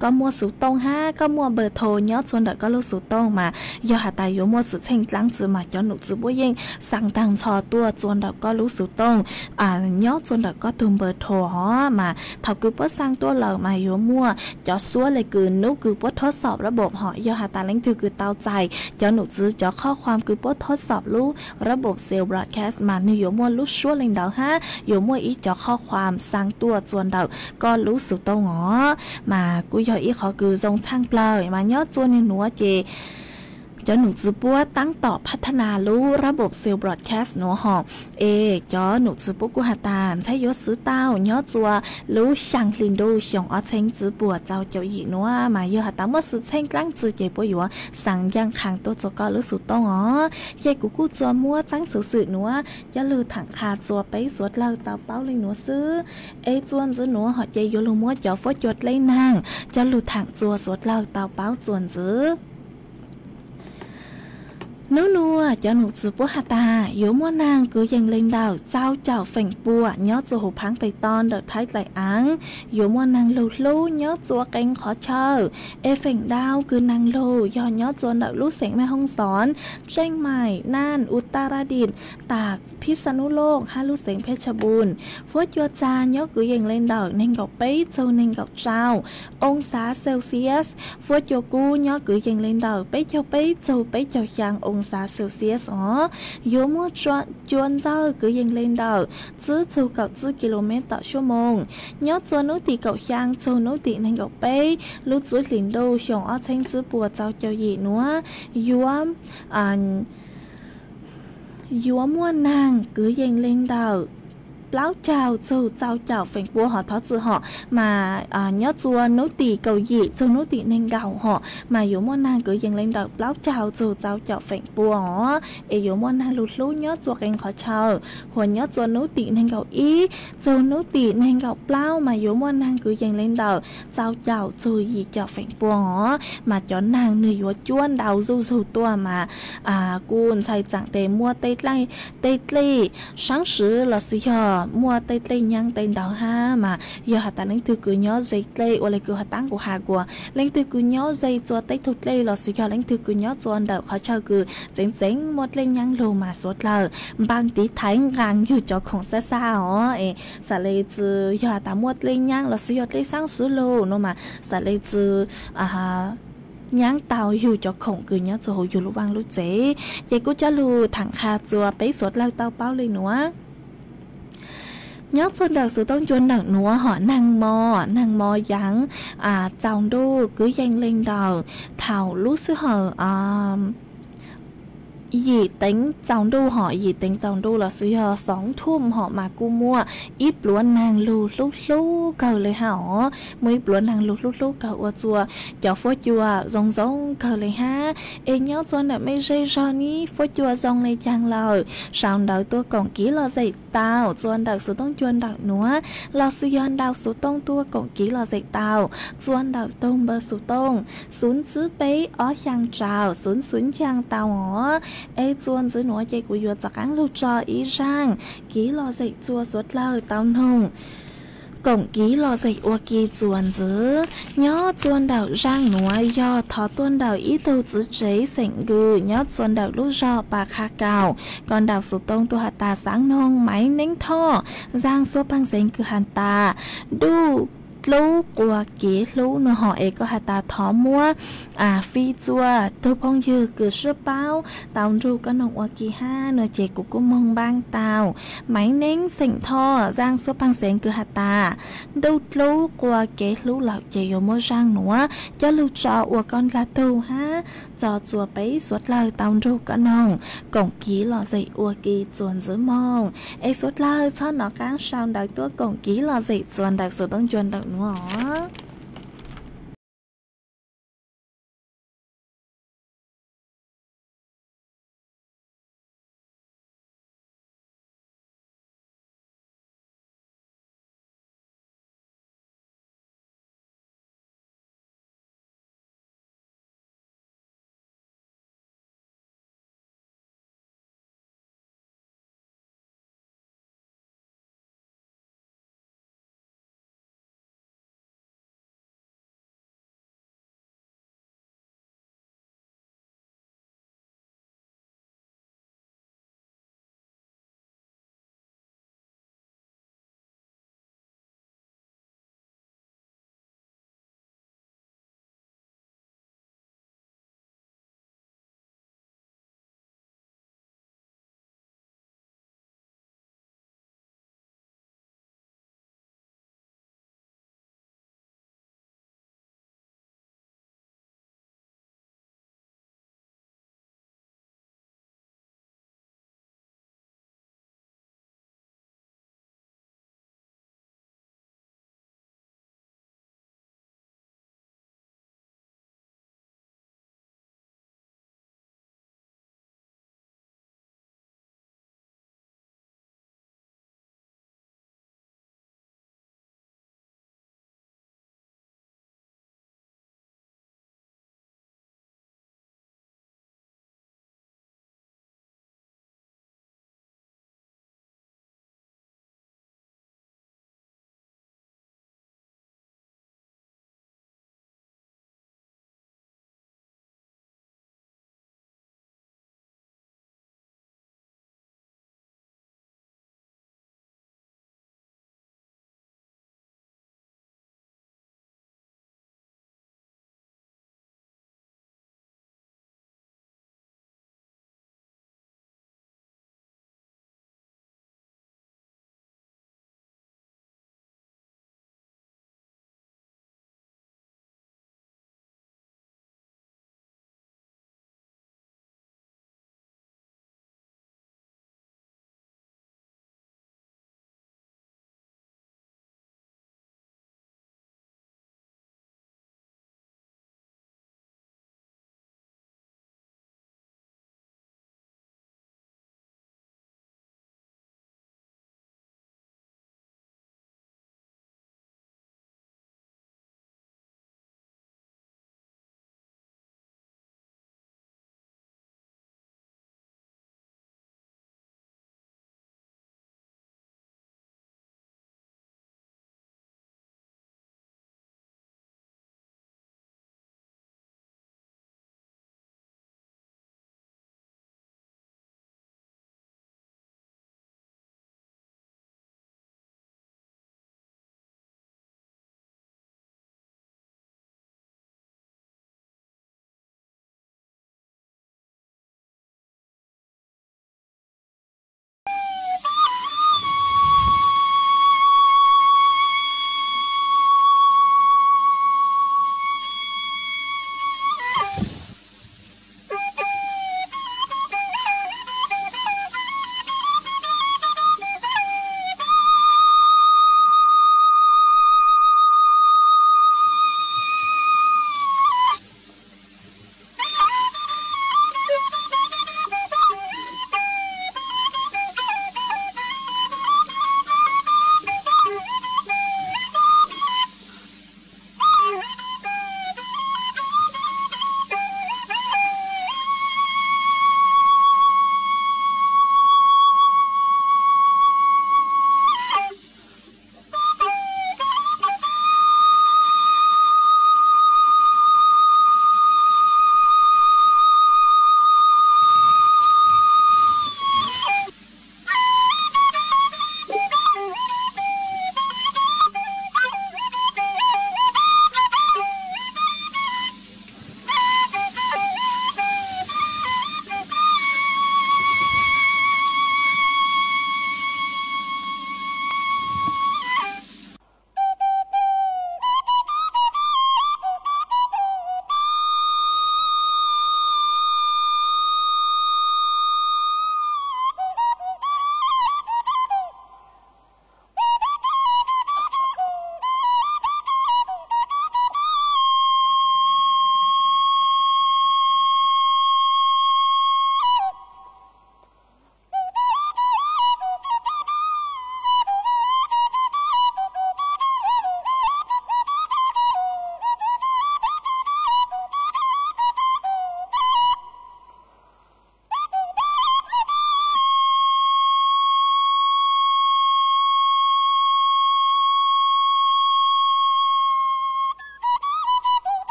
koj muaj xuv tooj hab koj muaj npawg tho nyob tsua ntawm koj lub xuv tooj mas yog has tas yuav muaj xwm txheej dlaab tsi mas cov num txwv puab yeej xaa taag nrho tuaj tsua ntawm koj lub xuv tooj nyob tsua ntawm koj tug npawg tho hom. Mas thaum kws puab xaa tuaj lawm mas yuav muaj cov suab le kws nub kws puab thob xob rab npaum hom, yog has tas leej twg kws tau txais cov num txwv cov qhob khuam kws puab thob xob lub rab npaum cell broadcast mas nwg yuav muaj lub suab le ntawd hab yuav muaj ib cov qhob khuam xaa tuaj tsua ntawm koj lub xuv tooj os. Mas kuj yog ib qhov kws zoo tshaaj plawg mas nyob tsua nwg nuav ces cov num txwv puab taab tom phab thab nas lub rab npaum cell broadcast nuav hom. Es cov num txwv puab kuj has tas ntxheb yuav swv tau nyob tsua lub xyaa hli ntuj xyoo ob txheeb tsib puas txaus caum yim nuav mas yog has tas muaj xwm txheej dlaab tsi ces puab yuav xaa ncaaj qha tuaj tsua koj lub xuv tooj os. Ces kuv kuj tsuas muab tsaab xuv xwm nuav coj lug thaam qha tsua peb suav dlawg tau paub le nuav xwb. Es tsua ntxiv nuav hom ces yuav lug muab cov fuab cua dleb naag coj lug thaam tsua suav dlawg tau paub tsua ntxiv. Nub nuav cov num txwv puab has tas yuav muaj naag kwv yees le ntawm txaus caum feem pua nyob tsua huv phaab pes toj ntawm Thaib dlaim aav. Yuav muaj naag lug hlub nyob tsua qee qhov chaw, es feem ntau kws naag lug yog nyob tsua ntawm lub xeev Mej Hoob Xoob, Tseej Maim, Naj, Utaradit, tas Phij Xa Nub Looj hab lub xeev Phej Tshaj Npun. Fuab cua txag nyob kwv yees le ntawm neeg nkaum peb txug neeg nkaum rau oo xav Celsius. Fuab cua kub nyob kwv yees le ntawm peb caug peb txug peb caug xyaa oo xav Celsius os. Yuav muaj cua ntxawg kwv yees le ntawm tsib txug kaum tsib ki lo mev tom suab moos. Nyob tsua nub tim kaum xyaa txug nub tim neeg nkaum peb lub tsib hlis ntuj xyoo ob txheeb tsib puas txaus caum yim nuav yuav yuav muaj naag kwv yees le ntawm plaub caug txug txaus caum feem pua hom thov txwm hom mas nyob tsua nub tim kaum yim txug nub tim neeg nkaum hom mas yuav muaj naag kwv yees le ntawm plaub caug txug txaus caum feem pua os. Es yuav muaj naag lug hlub nyob tsua qee qhov chaw, huas nyob tsua nub tim neeg nkaum ib txug nub tim neeg nkaum plaub mas yuav muaj naag kwv yees le ntawm txaus caum txug yim caum feem pua os. Mas cov naag nwg yuav cuab ntau zuj zug tuaj mas kuj ntxhais tsaam tes muaj tej dlej saab swv los sis yog muaj tej dlej nyaab tej ntawd hab mas yog has tas leej twg kws nyob ze dlej ua le kws has tas kuv has kuas leej twg kws nyob ze tsua teb tug dlej los sis yog leej twg kws nyob tsua ntawm qhov chaw kws txeev txeev muaj dlej nyaab lug mas suav dlawg npaa tiv thaiv nqaa yug cov khoom xab xab os. Es xam le tsi yog has tas muaj dlej nyaab los sis yog dlej saab swv lug nuav mas xam le tsi nyaab tau yug cov khoom kws nyob tsua huv yug lub vaaj lub tsev. Ces kuj coj lug thaam qha tsua peb suav dlawg tau paub le nuav. Nyob tsua ntawm xuv tooj cua ntawm nuav hom naag mo, naag mo yaav txaus ntuj kwv yees le ntawm thaum lub sij hawm yim teev txaus ntuj hom, yim teev txaus ntuj los sis yog xoov thum hom mas kuj muaj ib pluav naag lug hlub hlub kawg le hab os. Muaj ib pluav naag lug hlub hlub kawg ua tsua cov fuab cua zoo zoo kawg le hab. Es nyob tsua ntawm mej zej zog nib fuab cua zoo le caag lawm, sau ntawv tuaj koom kiv lom zem tau tsua ntawm xuv tooj cua ntawm nuav, los sis yog ntau xuv tooj tuaj koom kiv lom zem tau tsua ntawm tug npawb xuv tooj xuv tsib peb ob xyaa rau xuv xuv ncaag tau os. Es txuas ntxiv nuav ces kuv yuav rov qaab lug tso ib zaaj kiv lom zem txuas suav dlawg tau noog koom kiv lom zem ua ke txuas ntxiv. Nyob txuas ntawm zaaj nuav yog thov tuaj ntawm ib tug txiv tsev xeem Nkws nyob txuas ntawm lub zog Pas Qha Kaum, koj ntaus xuv tooj tuaj has tas xaav noog Maiv Neeb Thoj, zaaj suab paag xeev Kws has tas Duj Dlub Qua Kev Hlub no ho es koj has tas thov muab fij txuas tug phooj ywg kws sib paub tau nrug koj noog ua ke hab no ces kuv kuj moog npaab tau. Maiv Neeb xeem Thoj, zaaj suab paag xeev Kws has tas Duj Dlub Qua Kev Hlub lawm ces yuav muab zaaj nuav coj lug tso ua koj dlaag tug hab tso txuas peb suav dlawg tau nrug koj noog koom kiv lom zem ua ke txuas ntxiv moog. Es suav dlawg txhob nov qaab sau ntawv tuaj koom kiv lom zem txuas ntawm xuv tooj ncua ntawm nuav os.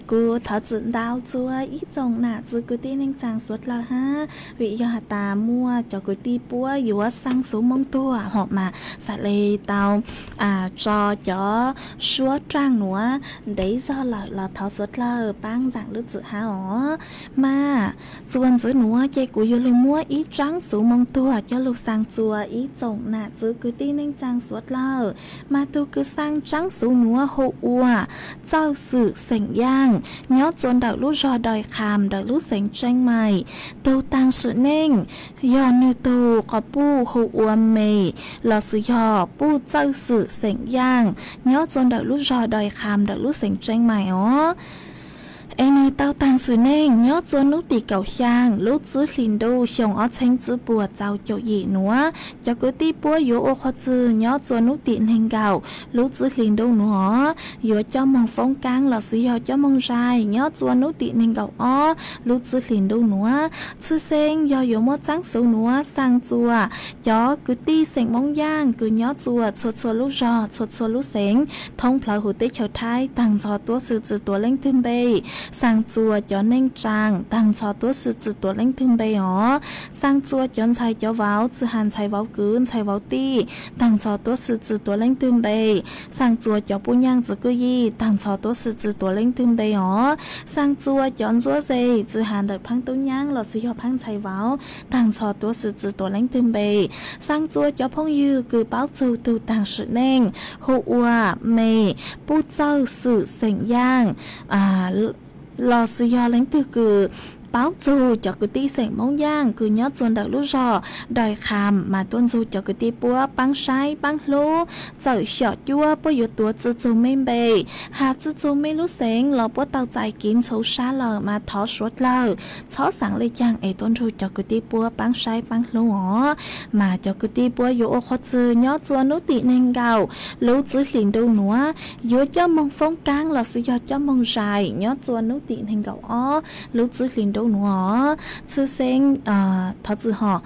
Kuv thov txim ntau txuas ib tsoom nam txiv kwv tij neej tsaa suav dlawg hab, vim yog has tas muaj cov kwv tij puab yuav xaa xuv moo tuag hom mas xaav le tau tso cov suab raaj nuav ntev zog lawm los thov suav dlawg paab zaam lub txim hab os. Mas txuas ntxiv nuav ces kuv yuav lug muab ib tsaab xuv moo tuag coj lug xaa txuas ib tsoom nam txiv kwv tij neej tsaa suav dlawg. Mas tug kws xaa tsaab xuv nuav hu ua Txawj Xwm Xeem Yaaj, nyob txuas ntawm lub zog Doi Kham ntawm lub xeev Tseeb Mais. Tug taag sim neej yog nwg tug quas puj hu ua Mem, lossis yog puj Txawj Xwm Xeem Yaaj, nyob txuas ntawm lub zog Doi Kham ntawm lub xeev Tseeb Mais os. Es nwg tau taag sim neej nyob txuas nub tim kaum xyaa lub tsib hlis ntuj xyoo ob txheeb tsib puas txaus caum yim nuav. Cov kwv tij puab yuav ua qhua txwg nyob txuas nub tim neeg nkaum lub tsib hlis ntuj nuav os, yuav coj moog foob kaab lossis yog coj moog zais nyob txuas nub tim neeg nkaum ob lub tsib hlis ntuj nuav. Tshwj xeeb yog yuav muab tsaab xuv nuav xaa txuas cov kwv tij xeem Moob Yaaj kws nyob txuas txhua txhua lub zog txhua txhua lub xeev thoob plawg huv teb chaws Thaib taag nrho tuab si tsi tuav leej twg npe. Xaa txuas cov neej tsaa taag nrho tuab si tsi tuav leej twg npe os. Xaa txuas cov ntxhais cov vauv txwj has ntxhais vauv kwv ntxhais vauv tij taag nrho tuab si tsi tuav leej twg npe. Xaa txuas cov puj nyaaj txiv kwj yij taag nrho tuab si tsi tuav leej twg npe os. Xaa txuas cov ntsuab ze txwj has ntawm phaab tub nyaab lossis yog phaab ntxhais vauv taag nrho tuab si tsi tuav leej twg npe. Xaa txuas cov phooj ywg kws paub txug tug taag sim neej hu ua Mem, puj Txawj Xwm Xeem Yaaj, lossis yog leej twg kws paub txug cov kwv tij xeem Moob Yaaj kws nyob txuas ntawm lub zog Doi Kham mas tuaj ntxug cov kwv tij puab paab saib paab hlub. Txawm xyom cuab puab yuav tuav tsi txug mej npe, has tsi txug mej lub xeev los puab tau txais kev ntxhov sab lawm mas thov suav dlawg txhob xaav le caag es tuaj nrug cov kwv tij puab paab saib paab hlub os. Mas cov kwv tij puab yuav ua qhua txwg nyob txuas nub tim neeg nkaum lub tsib hlis ntuj nuav, yuav coj moog foob kaab lossis yog coj moog zais nyob txuas nub tim neeg nkaum ob lub tsib hlis ntuj nuav. Tshwj xeeb thov txwm hom,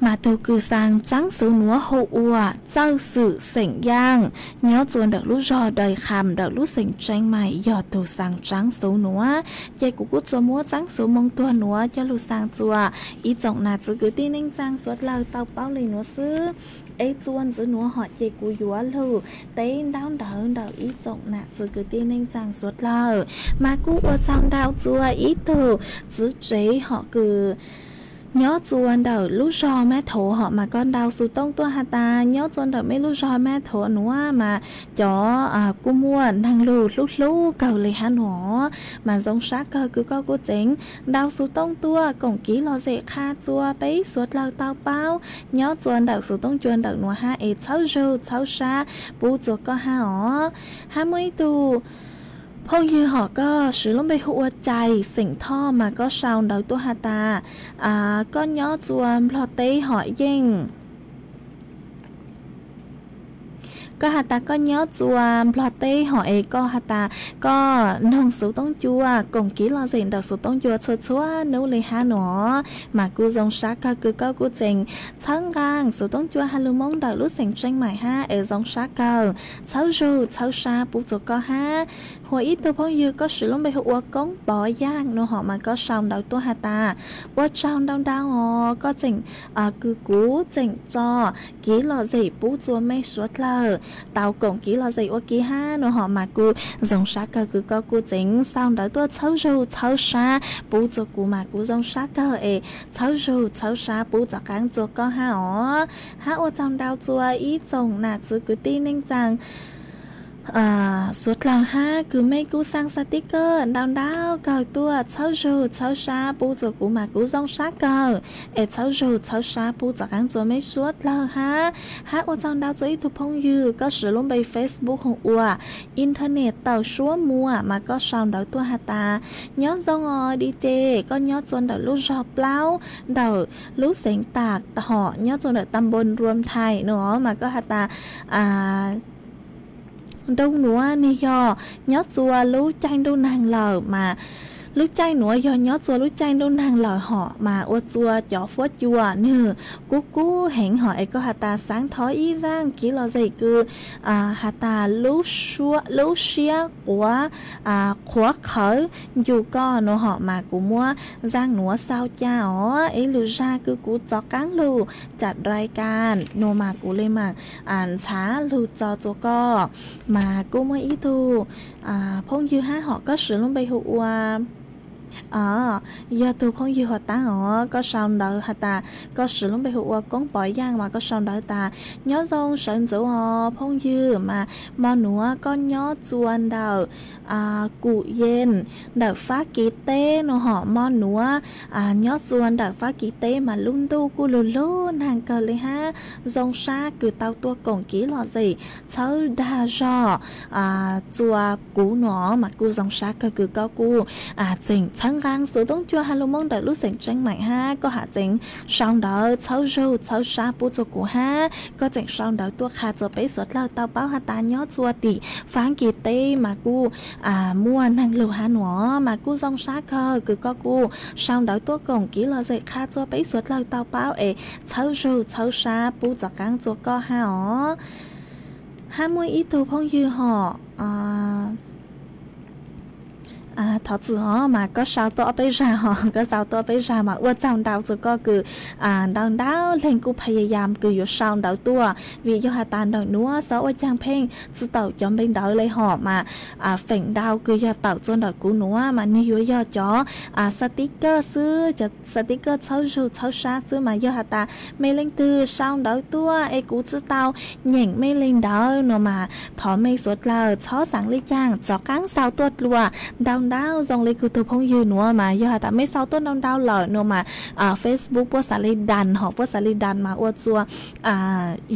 mas tug kws xaa tsaab xuv nuav hu ua Txawj Xwm Xeem Yaaj, nyob txuas ntawm lub zog Doi Kham ntawm lub xeev Tseeb Mais yog tug xaa tsaab xuv nuav. Ces kuv kuj tsuas muab tsaab xuv moo tuag nuav coj lug xaa txuas ib tsoom nam txiv kwv tij neej tsaa suav dlawg tau paub le nuav xwb. Es txuas ntxiv nuav hom ces kuv yuav lug teb ntaub ntawv ntawm ib tsoom nam txiv kwv tij neej tsaa suav dlawg. Mas kuj ua tsaug ntau txuas ib tug txiv tsev hom kws nyob txuas ntawm lub zog Mab Thuav hom mas koj ntau xuv tooj tuaj has tas nyob txuas ntawm mej lub zog Mab Thuav nuav mas cov kuj muaj neeg lug hlub hlub kawg le hab nuav. Mas zoo sab kawg kws koj kuj tseem ntau xuv tooj tuaj koom kev lom zem qha txuas peb suav dlawg tau paub nyob txuas ntawm xuv tooj cua ntawm nuav hab es txhawb zug txhawb sab pub txuas koj hab os. Hab muaj ib tug phooj ywg hom koj siv lub npe hu ua Cais xeem Thoj mas koj sau ntawv tuaj has tas koj nyob txuas Nplog teb hom yeej koj has tas koj nyob txuas Nplog teb hom es koj has tas koj noog xuv tooj cua koom kev lom zem ntawm xuv tooj cua txhua txhua nub le hab nuav. Mas kuj zoo sab kawg kws koj kuj tseem txhawb nqaa xuv tooj cua has lug Moob ntawm lub xeev Tseeb Mais hab es zoo sab kawg txhawb zug txhawb sab pub txuas koj hab. Hua ib tug phooj ywg koj siv lub npe hu ua Koob Pov Yaaj nuav hom mas koj sau ntawv tuaj has tas ua tsaug ntau ntau os, koj tseem kws kuv tseem tso kev lom zem pub txuas mej suav dlawg tau koom kev lom zem ua ke hab nuav hom mas kuj zoo sab kawg kws koj kuj tseem sau ntawv tuaj txhawb zug txhawb sab pub txuas kuv mas kuv zoo sab kawg es txhawb zug txhawb sab pub txuas qaab txuas koj hab os. Hab ua tsaug ntau txuas ib tsoom nam txiv kwv tij neej tsaa suav dlawg hab kws mej kuj xaa xas tib kawg ntau ntau kawg tuaj txhawb zug txhawb sab pub txuas kuv mas kuv zoo sab kawg es txhawb zug txhawb sab pub txuas qaab txuas mej suav dlawg hab. Hab ua tsaug ntau txuas ib tug phooj ywg koj siv lub npe Facebook hu ua Internet Tawm Suab Muas mas koj sau ntawv tuaj has tas nyob zoo os D J, koj nyob txuas ntawm lub zog Plaub ntawm lub xeev Tam hom nyob txuas ntawm ta npoo Nruas Thais nuav mas koj has tas ntuj nuav nwg yog nyob txuas lub caij ntuj neeg lawm mas Lub caij nuav yog nyob txua lub caij ntuj nag lawm hom mas ua txua cov fuab cua nwg kub kub heev hom es koj has tas xaav thov ib zaaj kev lom zem kws has tas lub siab quav qhuav qhawv ncu koj nua hom mas kuv muab zaaj nuav xau ca os. Es lwm zag kws kuv tov qaab lug cam rai ka nua mas kuv le maam ntxhav lug tso txua koj. Mas kuj muaj ib tug phooj ywg hab hom koj siv lub npe hu ua yog tug phooj ywg has tas os, koj sau ntawv has tas koj siv lub npe hu ua Koob Pov Yaaj mas koj sau ntawv tas nyob zoo sawv ntxuv os phooj ywg mas mo nuav koj nyob txua ntawm Kum Yees ntawm Fab Kis teb nua hom mo nuav nyob txua ntawm Fab Kis teb mas lub ntuj kuj lug lug nag kawg le hab zoo sab kws tau tuaj koom kev lom zem txhawb dag zog txua kuv nua mas kuj zoo sab kawg kws koj kuj tseem txhawb nqaa xus toob cua ha lug moob ntawm lub xeem Tseeb Maim hab koj has tseem sau ntawv txhawb zug txhawb sab pub txua kuv hab koj tseem sau ntawv tuaj qha txua peb suav dlawg tau paub has tas nyob txua tim Fab Kis teb mas kuj muaj naag lug hab nua mas kuj zoo sab kawg kws koj kuj sau ntawv tuaj koom kev lom zem qha txua peb suav dlawg tau paub es txhawb zug txhawb sab pub txav qaab txua koj hab os. Hab muaj ib tug phooj ywg hom thov txim os mas koj sau tuaj ob peb zag hom koj sau tuaj ob peb zag mas ua txaug ntau txua koj kws ntau ntau leeg kuj phaj ya yam kws yuav sau ntawv tuaj vim yog has tas ntawm nuav xob ua caag pheej tsi tawm cov npe ntawv le hom mas feem ntau kws yog tawm txua ntawm kuv nuav mas nwg yuav yog cov xativ kawj xwb, cov xativ kawj txhawb zug txhawb sab xwb mas yog has tas mej leej twg sau ntawv tuaj es kuv tsi tau nyeem mej le ntawd nua mas thov mej suav dlawg txhob xaav le caag txav qaab xau tuaj dlua ntau ntau zoo le kws tug phooj ywg nuav mas yog has tas mej sau tuaj ntau ntau lawm nua mas Facebook puab xav le das hom puab xav le das mas ua txua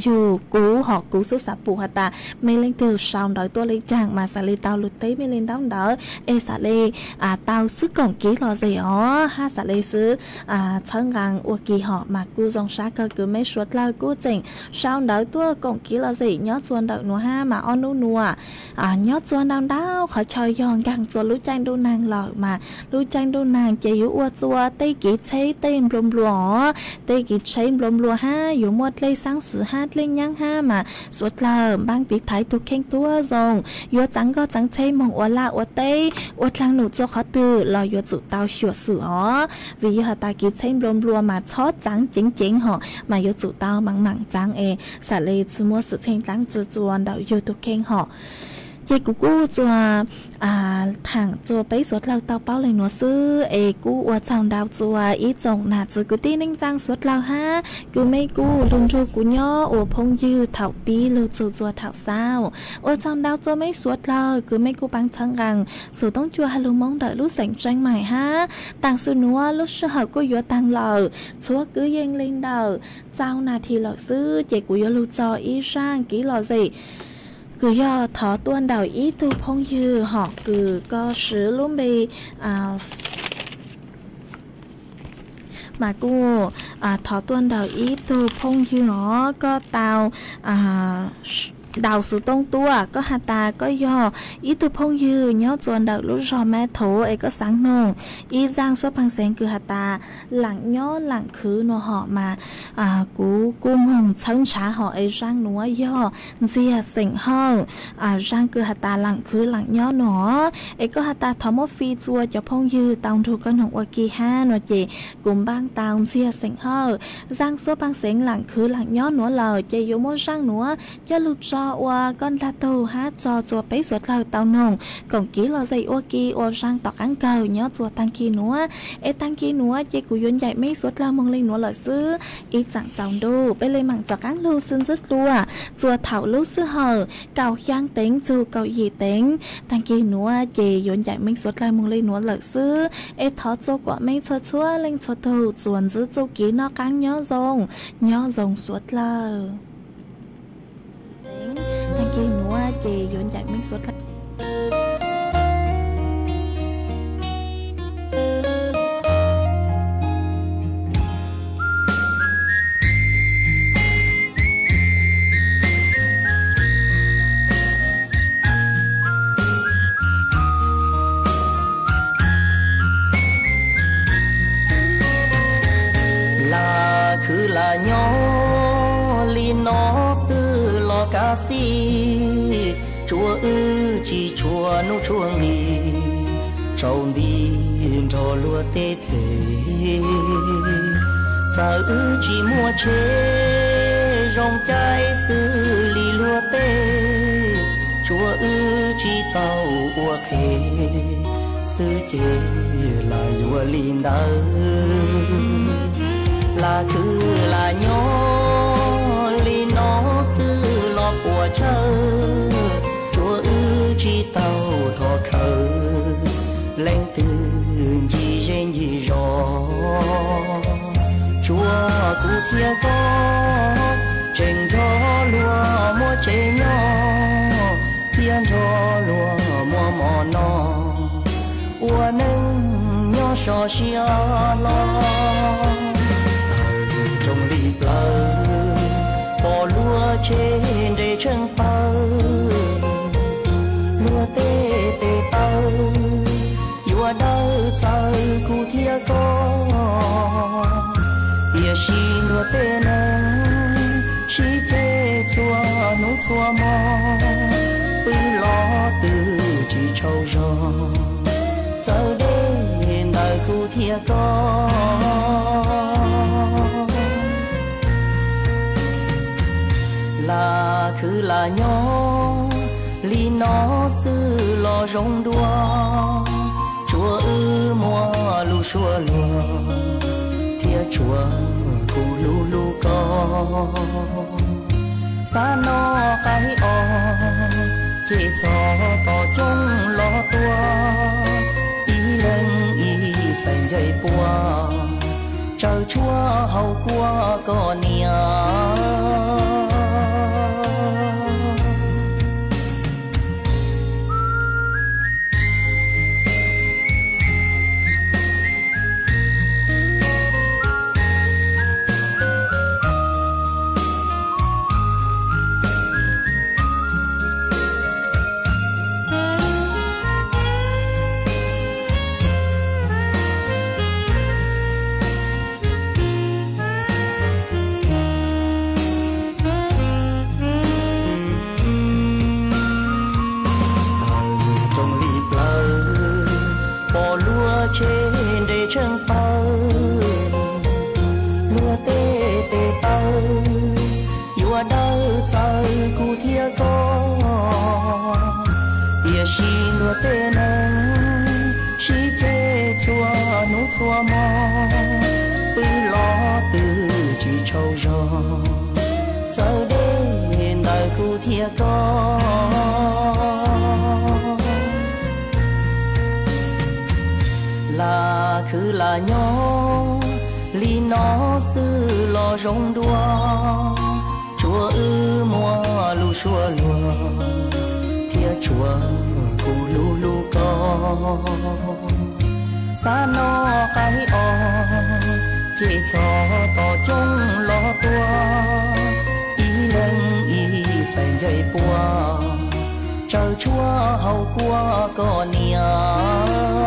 yug kuv hom kuv xub xav pum has tas mej leej twg sau ntawv tuaj le caag mas xav le tau lug teb mej le ntawd ntawd es xav le tau xwb koom kev lom zem os hab xav le xwb txhawb nqaa ua ke hom mas kuj zoo sab kawg kws mej suav dlawg kuj tseem sau ntawv tuaj koom kev lom zem nyob txua ntawm nuav hab mas ob nub nuav nyob txua ntau ntau qhov chaw yog nkaag txua lub caij ntuj nag lawm mas lub caij ntuj nag ces yuav ua txua tej kev tsheb tej nplua nplua os, tej kev tsheb nplua nplua hab yuav muaj dlej xaab xwm hab dlej nyaab hab mas suav dlawg npaab tiv thaiv tug kheej tuab zoo, yuav txaav nkoj txaav tsheb moog ua laj ua teb ua dlaag num txua qhov twg los yuav tsum tau xyuam xim os, vim yog has tas kev tsheb nplua nplua mas txhob txaav ceev ceev hom mas yuav tsum tau maam maam txaav es xav le tsi muaj xwm txheej dlaab tsi txua ntawm yug tug kheej hom. Ces kuv kuj txua thaam txua peb suav dlawg tau paub le nuav xwb es kuj ua txaug ntau txua ib tsoom nam txiv kwv tij neej tsaa suav dlawg hab kws mej kuj lug nrug kuv nyob ua phooj ywg thaum pib lug txug txua thaum xaus. Ua txaug ntau txua mej suav dlawg kws mej kuj paab txhawb nqaa xus toob cua ha lug moob ntawm lub xeem Tseeb Maim hab taam su nuav lub sij hawm kuj yuav taag lawm, txhua kwv yees le ntawm txaus nas this lawm xwb ces kuv yuav lug tso ib zaaj kev lom zem kws yog thov tuaj ntawm ib tug phooj ywg hom kws koj siv lub npe mas kuj thov tuaj ntawm ib tug phooj ywg os koj tau daus xov tooj tuaj koj has tas koj yog ib tug phooj ywg nyob txua ntawm lub zog Mab Thuv es koj xaav noog ib zaaj suab paag xeev kws has tas laam nyob laam khwv nua hom mas kuv kuj moog txhawb ntshav hom es zaaj nuav yog ntxiag xeem hawj, zaaj kws has tas laam khwv laam nyob nua es koj has tas thov muab fij txua cov phooj ywg tau nrug koj noog ua ke hab nua ces kuv npaaj tau ntxiag xeem hawj. Zaaj suab paag xeev laam khwv laam nyob nuav lawm ces yuav muab zaaj nuav coj lug tso ua koj ndlag tug hab tso txua peb suav dlawg tau noog koom kev lom zem ua ke ua zaaj tom qaab kawg nyob txua taag kis nuav. Es taag kis nuav ces kuv yuav ncaim meb suav dlawg moog le nuav lawm xwb. Ib tsaam txaus ntuj peb le maam txav qaab lug xwb ntxwb dlua txua thaum lub sij hawm kaum xyaa teev txug kaum yim teev. Taag kis nuav ces yuav ncaim meb suav dlawg moog le nuav lawm xwb. Es thov txua kuam meb txhua txhua leej txhua tug txuas ntxiv txuj kev noj qaab nyob zoo, nyob zoo suav dlawg. Taag kis nuav ces yuav ncaim meb suav dlawg Kav xij tsuav wb tsis tshua hnub tshua nqis, tsaus nti nrog luag tej them. Txawm wb tsis muaj tsheb zoo caij xws li luag tej, tsuav wb tsis tau ua qhev xwb ces lam yuav li ntawd. Lam khwv lam nyob li no xwb los puas chawj, tsuav wb tsis tau thov khawv leej twg ncig zej ncig zos. Tsuav kuv thiab koj tseem nrog luag muaj tsev nyob, thiab nrog luag muaj mov noj, ua neej nyob sov siab hlo. Taws rooj li plawv, pom luag tsheb nres tsheej tawv, luag tej tes taw yuav dawb txawv kuv thiab koj. Tiam sis luag tej neeg sib ceg txhua hnub txhua hmo, pw los twb tsis tsaug zog, txawv deb ntawm kuv thiab koj. Lam khwv lam nyob li no xwb los zoo dua, tsuav wb muaj lus sua luag thiab tsuav kuv hlub hlub koj. Xav noj qaib os, ces txog tom coob los tua, ib leeg ib txhais ncaig pua, tsaws tshuaj haus kua koj niam. Taws rooj li plawv, pom luag tsheb nres tsheej tawv, luag tej tes taw yuav dawb txawv kuv thiab koj. Tiam sis luag tej neeg sib ceg txhua hnub txhua hmo, pw los twb tsis tsaug zog, txawv deb ntawm kuv thiab koj. Lam khwv lam nyob li no xwb los zoo dua, tsuav wb muaj lus sua luag thiab tsuav kuv hlub hlub koj. Xav noj qaib os, ces txog tom coob los tua, ib leeg ib txhais ncaig pua, tsaws tshuaj haus kua koj niam.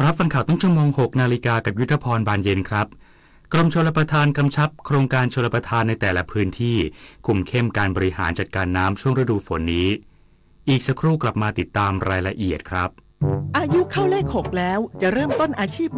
รับฟังข่าวต้นชั่วโมง หกนาฬิกา กับยุทธพร บานเย็นครับ กรมชลประทานกำชับโครงการชลประทานในแต่ละพื้นที่ คุมเข้มการบริหารจัดการน้ำช่วงฤดูฝนนี้ อีกสักครู่กลับมาติดตามรายละเอียดครับ อายุเข้าเลขหกแล้ว จะเริ่มต้นอาชีพ